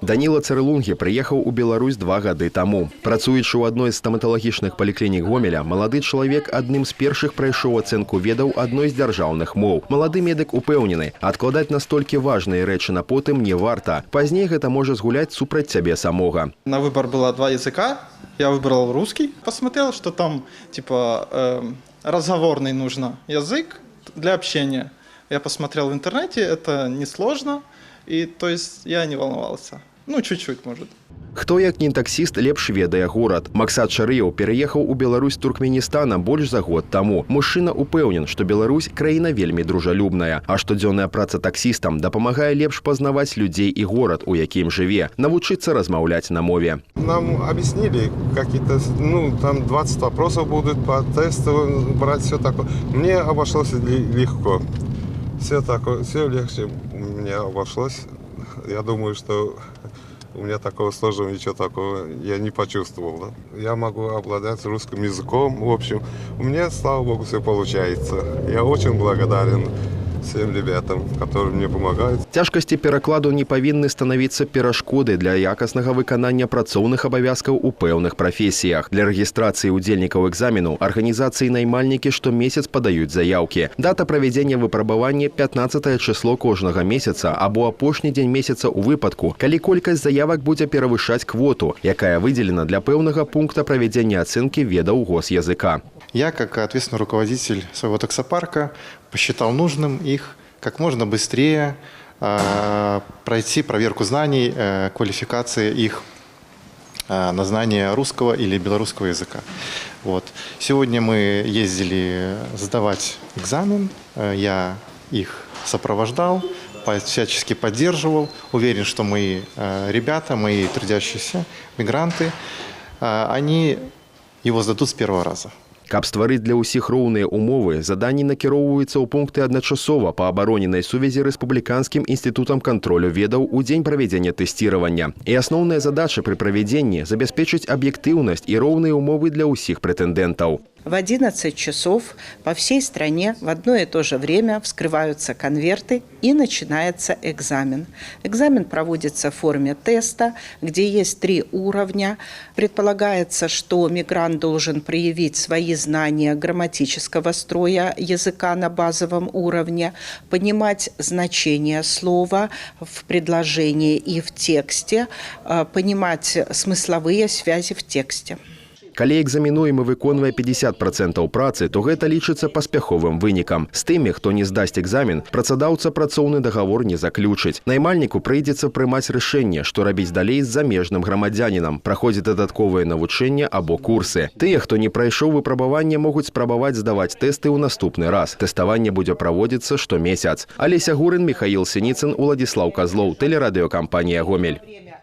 Даніла Царылунгі прыехаў у Беларусь 2 гады таму. Працуючы ў адной з стаматалагічных паліклінік Гомеля, малады чалавек адным з першых прайшоў ацэнку ведаў адной з дзяржаўных моў. Малады медык упэўнены: адкладаць настолькі важныя рэчы на потым не варта. Пазней гэта можа згуляць супраць цябе самога. На выбор было два языка. Я выбрал русский. Посмотрел, что там типа разговорный нужно язык для общения. Я посмотрел в интернете, это несложно. И то есть я не волновался. Ну, чуть-чуть, может. Хто, як не таксіст, лепш ведае горад? Максат Шарыеў пераехаў у Беларусь з Туркменістана больш за год таму. Мужчына упэўнен, што Беларусь — краіна вельмі дружалюбная, а штодзённая праца таксістам дапамагае лепш пазнаваць людзей і горад, у якім жыве, навучыцца размаўляць на мове. Нам объяснили какие-то, ну, там 20 вопросов будут по тесту брать, все такое. Мне обошлось легко. Все такое, все легче у меня обошлось. Я думаю, что у меня такого сложного ничего такого я не почувствовал. Да? Я могу обладать русским языком. В общем, у меня, слава богу, все получается. Я очень благодарен всем ребятам, которые мне помогают. Цяжкасці перакладу не павінны станавіцца перашкодай для якаснага выканання працоўных абавязкаў у пэўных прафесіях. Для рэгістрацыі ўдзельнікаў экзамену арганізацыі наймальнікі штомесяц падаюць заяўкі. Дата правядзення выпрабавання — 15 число кожнага месяца або апошні дзень месяца ў выпадку, калі колькасць заявак будзе перавышаць квоту, якая выдзелена для пэўнага пункта правядзення ацэнкі ведаў госязыка. Я, как ответственный руководитель своего таксопарка, посчитал нужным их как можно быстрее пройти проверку знаний, квалификации их на знание русского или белорусского языка. Вот. Сегодня мы ездили сдавать экзамен, я их сопровождал, всячески поддерживал. Уверен, что мои ребята, мои трудящиеся мигранты, они его сдадут с первого раза. Каб стварыць для ўсіх роўныя умовы, заданні накіроўваюцца ў пункты адначасова па абароненай сувязі рэспубліканскім інстытутам кантролю ведаў у дзень правядзення тэсціравання. І асноўная задача пры правядзенні — забяспечыць аб'ектыўнасць і роўныя ўмовы для ўсіх прэтэндэнтаў. В 11 часов по всей стране в одно и то же время вскрываются конверты, и начинается экзамен. Экзамен проводится в форме теста, где есть три уровня. Предполагается, что мигрант должен проявить свои знания грамматического строя языка на базовом уровне, понимать значение слова в предложении и в тексте, понимать смысловые связи в тексте. Калі экзаменуемы выконвае 50% працы, то гэта лічыцца паспяховым вынікам. З тымі, хто не здасць экзамен, працадаўца працоўны дагавор не заключыць. Наймальніку прыйдзецца прымаць рашэнне, што рабіць далей з замежным грамадзянінам, праходзіць дадатковае навучанне або курсы. Тыя, хто не прайшоў выпрабаванне, могуць спрабаваць здаваць тэсты ў наступны раз. Тэставанне будзе праводзіцца штомесяц. Алеся Гурын, Міхаіл Сініцын, Уладзіслаў Казлоў, тэлерадыёкампанія «Гомель».